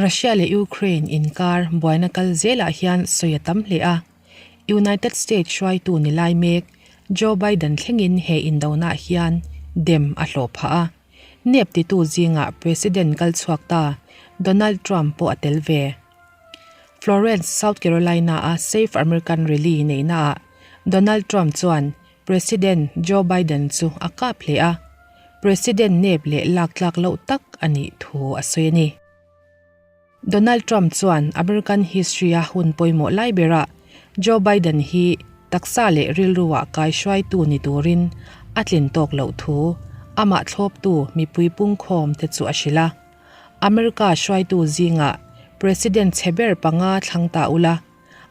Russia leh Ukraine inkar buaina kal zelah hian sawi a tam hle a, United States hruaitu ni lai mek Joe Biden thlengin he indonah hian dem a hlawh phah a, nep titu zingah President kal chhuak ta Donald Trump pawh a tel ve. Florence, South Carolina-a Save American Rally neihnaah Donald Trump chuan President Joe Biden chu a kap hle a, President nep leh lak tlak loh tak a nih thu a sawi a ni. Donald Trump chuan American history-a hun pawimawh lai berah Joe Biden hi taksa leh rilruah kaihruaitu ni turin a tlin tawk loh thu amah thlawptu mipui pungkhawm te chu a hrilh a. America hruaitu zingah President chhe ber panga thlang ta ula,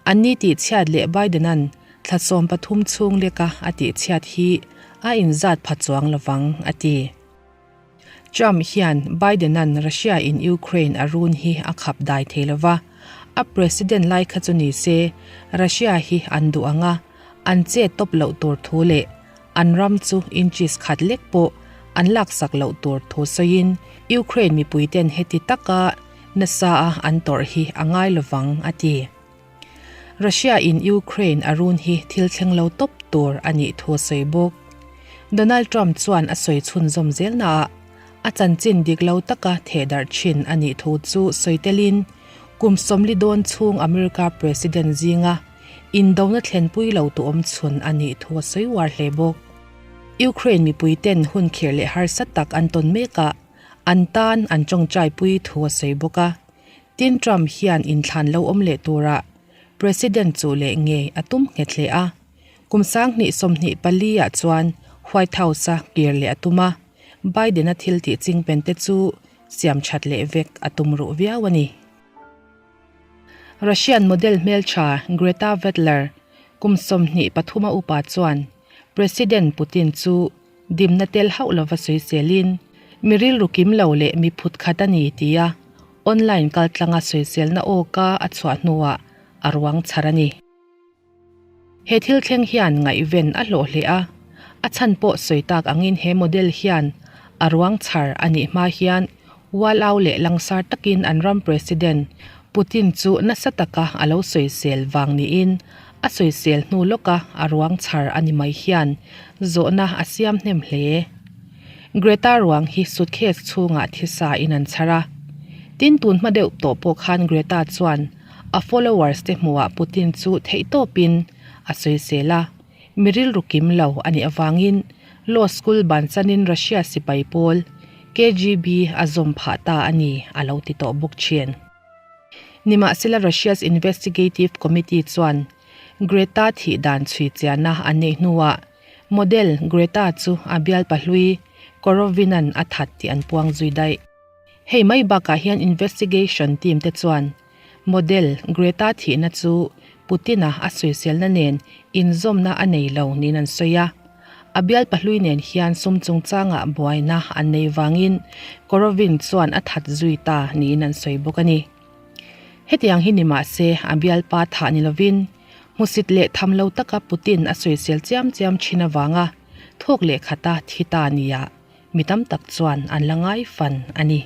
An ni tihchhiat leh Biden-a'n thla 13 chhung leka a tihchhiat hi a inzat pha chuang lovang, a ti. Trump hian Biden-a'n Russia-in Ukraine a run hi a khap dai thei lova, a president lai kha chu ni se Russia hi an duh ang a, an che tawp loh tur thu leh an ram chu inches khat lek pawh an laksak loh tur thu sawiin Ukraine mipuiten heti taka Nasa a an tawrh hi a ngai lovang, a ti. Russia in Ukraine a run hi thil thleng lo tawp tur a nih thu a sawi bawk. Donald Trump chuan a sawi chhunzawm zel naah a chanchin dik lo taka thehdarh thin a nih thu chu sawi telin kum 40 dawn chhung America President zinga indona thlenpui lo tu awm chhun a nih thu a sawi uar hle bawk. Ukraine mipuiten hun khirh leh harsa tak an tawn mekah An tan an tawngtaipui thu a sawi bawk a. Tin Trump hian inthlan lo awm leh turah President chu leh ngei a tum nghet hle a. Kum 2024 ah chuan White House a kir leh a tum a, Biden-a thil tih chingpen te chu siam that leh vek a tum ruh viau a ni. Russian model hmeltha Greta Vetler kum 23 a upa chuan President Putin chu Dimna tel hauh lova sawiselin, mi rilru kim lo leh mi phut khat a ni tia online kaltlanga sawiselna awka a chhuah hnuah a ruang chhar a ni. He thil thleng hian ngaihven a hlawh hle a, a chhan pawh sawi tak angin he model hian a ruang chhar a nih hma hian Ualau leh langsar takin an ram President Putin chu nasa taka a lo sawisel vang niin a sawisel hnu lawka a ruang chhar a ni mai hian zawhna a siam hnem hle. Greta ruang hi suitcase chhungah thisa in an chhar a. Tin tun hma deuh tawh pawh khan Greta chuan a followers te hmuhah Putin chu theihtawpin a sawisel a, Mi rilru kim lo a nih avangin Law School bansanin Russia sipai pawl KGB a zawm phah ta a ni a lo ti tawh bawk thin. Nimahsela Russia's Investigative Committee chuan Greta thih dan chhui chiahna an neih hnuah model Greta chu a bialpa hlui Korovin-a'n a that tih an puang zui daih. Hei mai bakah hian investigation team te chuan Model Greta thihna chu Putin-a a sawiselna nen inzawmna a nei lo niin an sawi a. A bial pahlui nen hian sum chungchangah buaina an nei vangin Korovin chuan a that zui ta niin an sawi bawk a ni. Hetiang hi ni mah se a bialpa thah ni lovin hmusit leh tham lo taka Putin a sawisel chiam chiam thin avanga thawk leh khata thi ta nia mi tam tak chuan an la ngai fan a ni.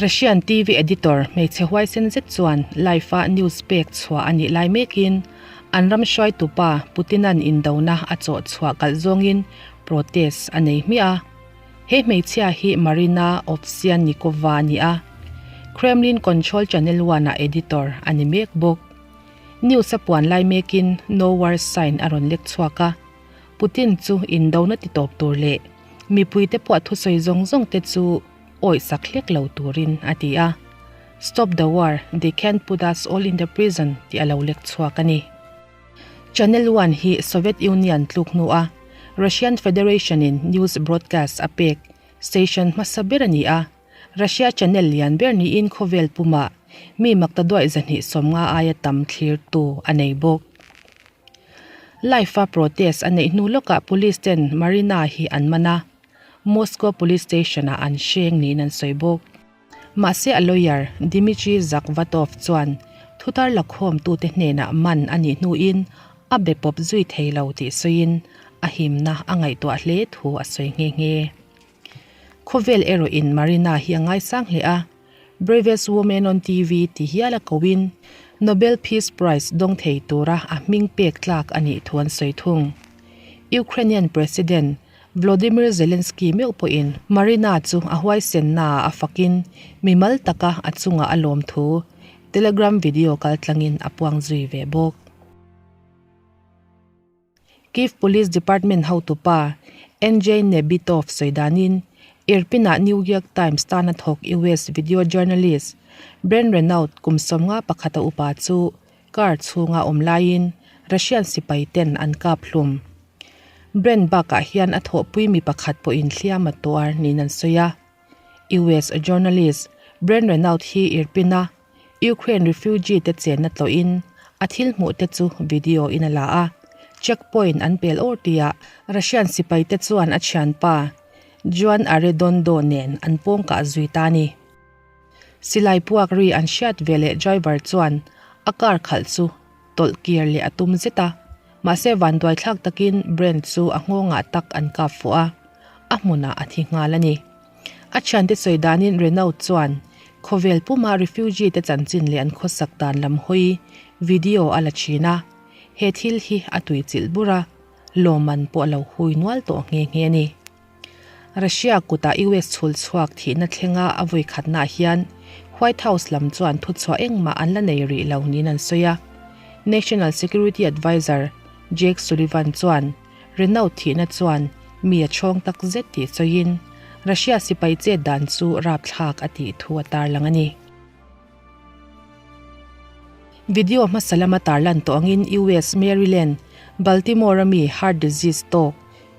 Russian TV editor hmeichhe huaisen zet chuan live-a news pek chhuah a nih lai mekin an ram hruaitupa Putin-a'n indona a chawh chhuah kalh zawngin protest a nei hmiah a. He hmeichhia hi Marina Ovsyannikova a ni a, Kremlin Control Channel One-a editor a ni mek bawk. News a puan lai mekin No War sign a rawn lek chhuak a. Putin chu indona ti tawp tur leh mipuite pawh thusawi zawng zawng te chu awih sak hlek lo turin a ti a. Stop the war, they can't put us all in the prison tih a lo lek chhuak a ni. Channel One hi Soviet Union tluk hnua Russian Federation in news broadcast a pek station hmasa ber a ni a. Russia channel lian ber niin khawvel pumah mi maktaduaih 250 aia tam thlirtu a nei bawk. Live-a protest a neih hnu lawkah police ten Marina hi an man a, Moscow police station-ah an hreng niin an sawi bawk. Mahse a lawyer Dmitry Zakhvatov chuan thutar lakhawmtute hnenah man a nih hnuin a be pawp zui thei lo tih sawiin a himna a ngaihtuah hle thu a sawi nghe nghe. Khawvel erawhin Marina hi a ngaisang hle a. Bravest Woman on TV ti hial a koin Nobel Peace Prize dawng thei tura a hming pek tlak a nih thu an sawi thung. Ukrainian President Volodymyr Zelensky meuh pawhin Maryna chu a huaisennaah a fakin mimal taka a chungah a lawm thu Telegram video kaltlangin a puang zui ve bawk. Kyiv Police Department hotupa Andrei Nebitov sawi danin Irpin-ah New York Times tana thawk US video journalist Brent Renaud kum 51 a upa chu car chhunga awm laiin Russian sipai ten an kap hlum. Brent bakah hian a thawhpui mi pakhat pawhin hliam a tuar niin an sawi a. US journalist Brent Renaud hi Irpin-a Ukraine refugee te chenna tlawhin a thil hmuh te chu video in a la a. Checkpoint an pel awr tihah Russian sipai te chuan a thianpa Juan Arredondo nen an pawngkah zui ta a ni. Silai puak ri an hriat ve leh driver chuan a car khalh chu tawlh kir leh a tum zet a, mahse vanduai thlak takin Brent chu a nghawngah tak an kap fuh a, a hmunah a thi nghal a ni. A thiante sawi danin Renaud chuan khawvel puma refugee te chanchin leh an khawsak dan lam hawi video a la thin a, he thil hi a tuichilh bur a, lawmman pawh a lo hui nual tawh nghe nghe a ni. Russia kutah US chhul chhuak thihna thlenga a vawi khatnaah hian White House lam chuan thuchhuah engmah an la nei rih lo niin an sawi a. National Security Adviser Jake Sullivan chuan Renaud thihna chuan mi a chhawng tak zet tih sawiin Russia sipai chet dan chu rapthlak a tih thu a tarlang a ni. Video hmasa lama tarlan tawh angin US Maryland, Baltimore-a mi heart disease tawk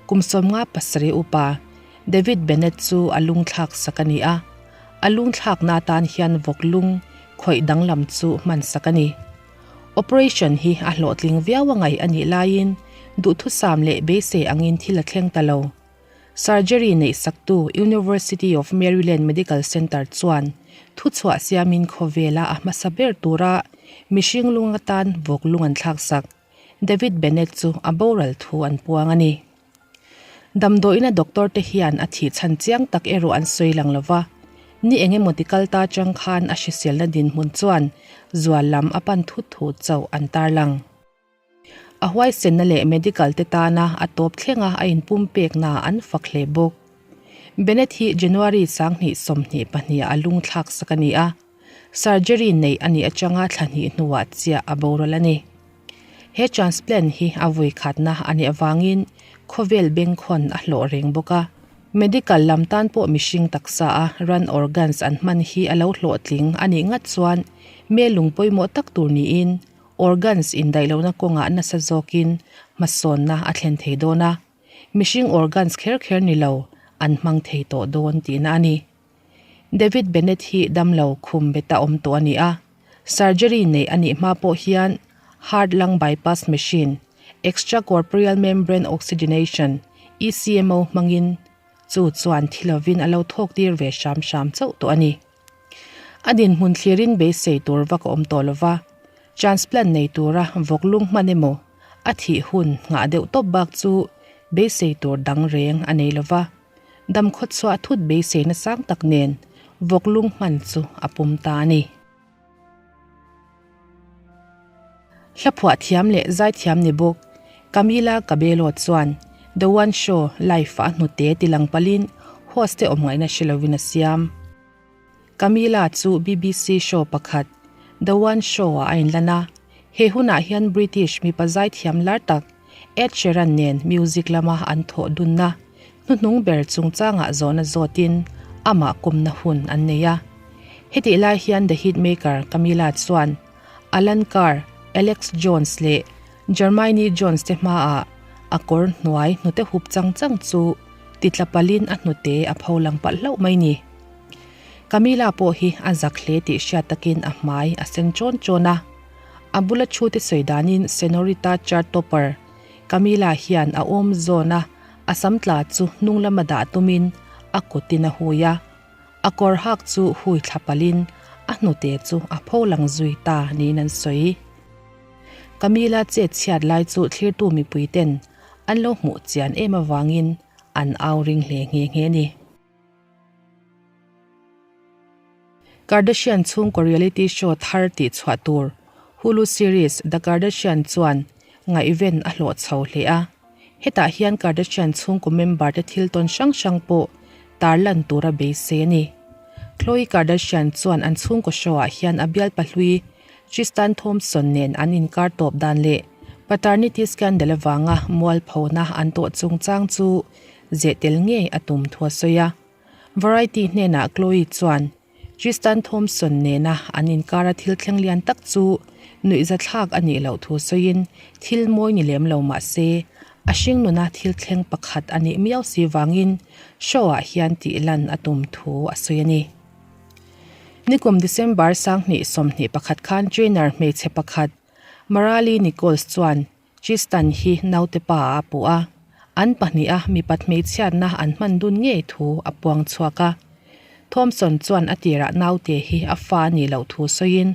kum 57 upa David Bennett chu a lungthlak sak a ni a. A lungthlakna atan hian vawk lung khawih danglam chu hman sak a ni. Operation hi a hlawhtling viau a ngaih a nih laiin duhthusam leh beisei angin thil a thleng ta lo. Surgery neihsaktu University of Maryland Medical Center chuan thuchhuah siamin khawvela a hmasa ber tura mihring lung atan vawk lung an thlaksak David Bennett chu a boral thu an puang a ni. Damdawiina doctor te hian a thih chhan chiang tak erawh an sawi lang lova, ni eng emaw ti kal ta chang khan a hriselna dinhmun chuan zual lam a pan thut thu chauh an tarlang. A huaisenna leh medical te tana a tawp thlenga a inpumpekna an fak hle bawk. Bennett hi January 2022 ah a lung thlak sak a ni a, surgery neih a nih atanga thla hnih hnuah chiah a boral a ni. He transplant hi a vui khatna a nih avangin khawvel bengkhawn a hlawh reng bawk a. Medical lam tan pawh mihring taksa a ran organs an hman hi a lo hlawhtling a nih ngat chuan melung pawimawh tak tur niin Organs indaih lohna kawngah nasa zawkin hmasawnna a thlen thei dawn a, mihring organs kher kher ni lo an hmang thei tawh dawn tihna a ni. David Bennett hi damlo khum beta awm tawh a ni a, surgery neih a nih hma pawh hian heart lung bypass machine, extracorporeal membrane oxygenation, ECMO, hmangin chu chuan thi lovin a lo thawk tir ve hram hram chauh tawh a ni. A dinhmun thlirin beisei tur vak a awm tawh lo va, transplant nei tura vawk lung hman emaw a thih hun nghah deuh tawp bak chu beisei tur dang reng a nei lo va, damkhaw chhuah thut beiseina sang tak nen vawk lung hman chu a pum ta a ni. Hlaphuah thiam leh zaithiam ni bawk Camila Cabello chuan The One Show live-ah a hnute tilang palin host te awm ngaihna hre lovin a siam. Camila chu BBC show pakhat The One Show-ah a inlan a, he hunah hian British mipa zaithiam lar tak Ed Sheeran nen music lama an thawh dunna hnuhnung ber chungchangah zawhna zawtin amah kawmna hun an nei a. Hetih lai hian The Hitmaker Camila chuan Alan Carr, Alex Jones leh Jermaine Jones te hmaah a kawr hnuai hnute hup chang chang chu titla palin a hnute a pho lang palh hlauh mai ni. Camila pawh hi a zak hle tih hriat takin a hmai a sen chawn chawn a. A bula thute sawi danin Senorita chart topper Camila hian a awm zawn a, a sam tla chu hnung lama dah tumin a kutin a hui a. A kawr hak chu hui thla palin a hnute chu a pho lang zui ta niin an sawi. Camila chet chhiat lai chu thlirtu mipui ten an lo hmuh chian em avangin an au ring hle nghe nghe a ni. Kardashian chhungkaw reality show thar tihchhuah tur Hulu series The Kardashian chuan ngaihven a hlawh chho hle a. Hetah hian Kardashian chhungkaw member te thil tawn hrang hrang pawh tarlan tura beisei a ni. Khloe Kardashian chuan an chhungkaw show ah hian a bialpa hlui Tristan Thompson nen an inkar tawp dan leh paternity scandal avanga mualphona an tawh chungchang chu zeh tel ngei a tum thu a sawi a. Variety hnenah Khloe chuan Tristan Thompson nena an inkara thil thleng lian tak chu nuihzathlak a nih loh thu sawiin thil mawi ni lem lo mah se a hringnuna thil thleng pakhat a nih miau si vangin show-ah hian tih lan a tum thu a sawi a ni. Nikum December 2021 khan trainer hmeichhe pakhat Marali Nichols chuan Tristan hi naute pa a puh a, an pahniha mipat hmeichhiatna an hman dun ngei thu a puang chhuak a. Thompson chuan a tirah naute hi a fa a nih loh thu sawiin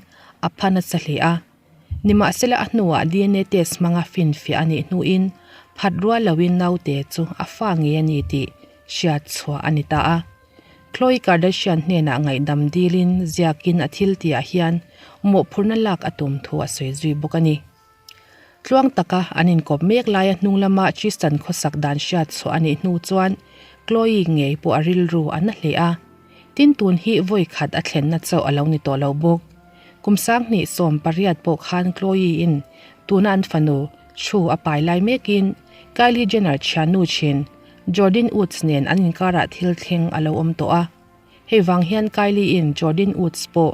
a pha nasa hle a. Nimahsela a hnuah DNA test hmanga finfiah a nih hnuin phat rual loin naute chu a fa ngei a ni tih hriat chhuah a ni ta a. Khloe Kardashian hnenah ngaihdam dilin ziakin a thil tihah hian mawhphurhna lak a tum thu a sawi zui bawk a ni. Tluang taka an inkawp mek laia hnung lama Tristan khawsak dan hriat chhuah a nih hnu chuan Khloe ngei pawh a rilru a na hle a. Tin tun hi vawi khat a thlenna chauh a lo ni tawh lo bawk. Kum 2018 pawh khan Khloe-in tuna an fanu True a pai lai mekin Kylie Jenner thiannu thin Jordyn Woods nen an inkarah thil thleng a lo awm tawh a. Hei vang hian Kylie-in Jordyn Woods pawh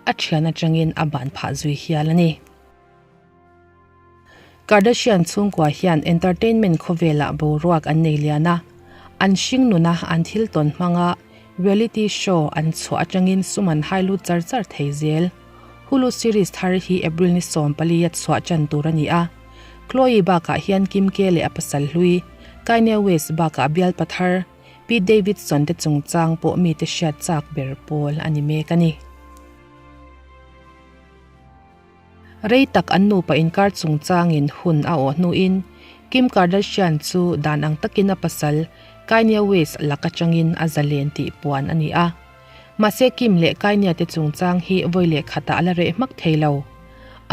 a thian atangin a ban phah zui hial a ni. Kardashian chhungkua hian entertainment khawvelah boruak an nei lian a, an hring nuna an thil tawn hmanga reality show an chhuah atangin sum an hai lut char char thei zel. Hulu series thar hi April ni 14 a chhuah tan tur a ni a. Khloe bakah hian Kim K leh a pasal hlui, Kanye West bakah bialpa thar, Pete Davidson te chungchang pawh mite hriat chak ber pawl a ni mek a ni. Rei tak an nupa inkar chungchangin hun a awh hnuin Kim Kardashian chu dan ang takin a pasal Kanye West lak atangin a zalen tih puan a ni a. Mahse Kim leh Kanye te chungchang hi vawi leh khatah a la reh hmak thei lo.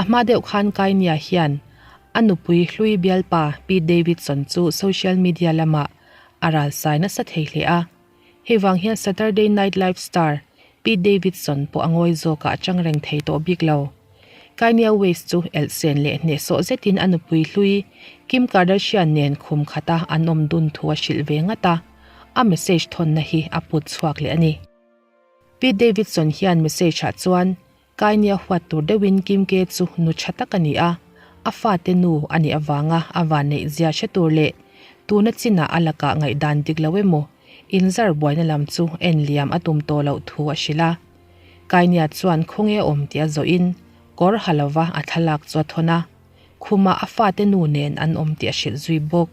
A hma deuh khan Kanye hian a nupui hlui bialpa Pete Davidson chu social media lamah a ralsai nasa thei hle a. Hei vang hian Saturday Night Live star Pete Davidson pawh a ngawi zawkah a chang reng thei tawh bik lo. Kanye West chu elhsen leh hnehsawh zetin a nupui hlui Kim Kardashian nen khum khata an awm dun thu a hrilh ve ngat a, a message thawnna hi a put chhuak leh a ni. Pete Davidson hian message ah chuan Kainia huat tur deuhin Kim K chu nu tha tak a ni a, a fate nu a nih avanga a vanneih zia hre tur leh tuna chinah a lakah ngaihdan dik lo emaw inzar buaina lam chu en liam a tum tawh loh thu a hrilh a. Kainia chuan khawnge a awm tih a zawhin kawr ha lova a thlalak chu a thawn a, khumah a fate nu nen an awm tih a hrilh zui bawk.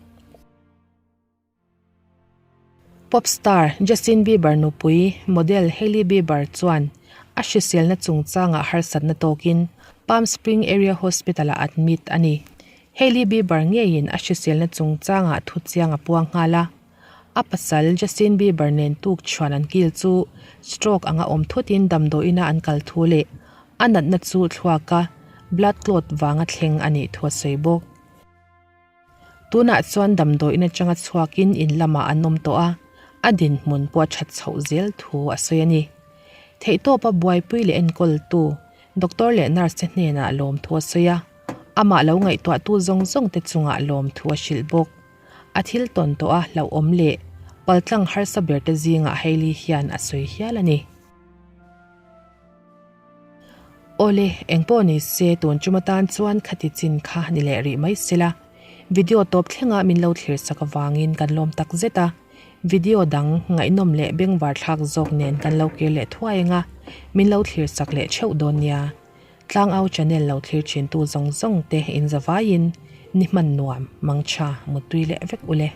Pop star Justin Bieber nupui model Hailey Bieber chuan a hriselna chungchangah harsatna tawkin Palm Spring Area Hospital-ah admit a ni. Hailey Bieber ngeiin a hriselna chungchangah thuchiang a puang nghal a. A pasal Justin Bieber nen tuk chhuan an kil chu stroke anga awm thutin damdawiina an kal thu leh a natna chu thluaka blood clot vanga thleng a nih thu a sawi bawk. Tunah chuan damdawiin atanga chhuakin in lamah an awm tawh a, a dinhmun pawh a that chhoh zel thu a sawi a ni. Theihtawpa buaipui leh enkawltu doctor leh nurse te hnenah lawmthu a sawi a, amah lo ngaihtuahtu zawng zawng te chungah lawmthu a hrilh bawk. A thil tawn tawh a hlauhawm leh paltlang harsa ber te zingah Hailey hian a sawi hial a ni. Awle, engpawh ni se tun tum atan chuan khati chin kha ni leh rih mai sela. Video tawp thlenga min lo thlir sak avangin kan lawm tak zet a. Video dang ngaihnawm leh bengvar thlak zawk nen kan lo kir leh thuai anga min lo thlir sak leh theuh dawn nia. Tlangau channel lo thlir thintu zawng zawng te in zavaiin ni hman nuam, mangtha, muttui leh vek ule.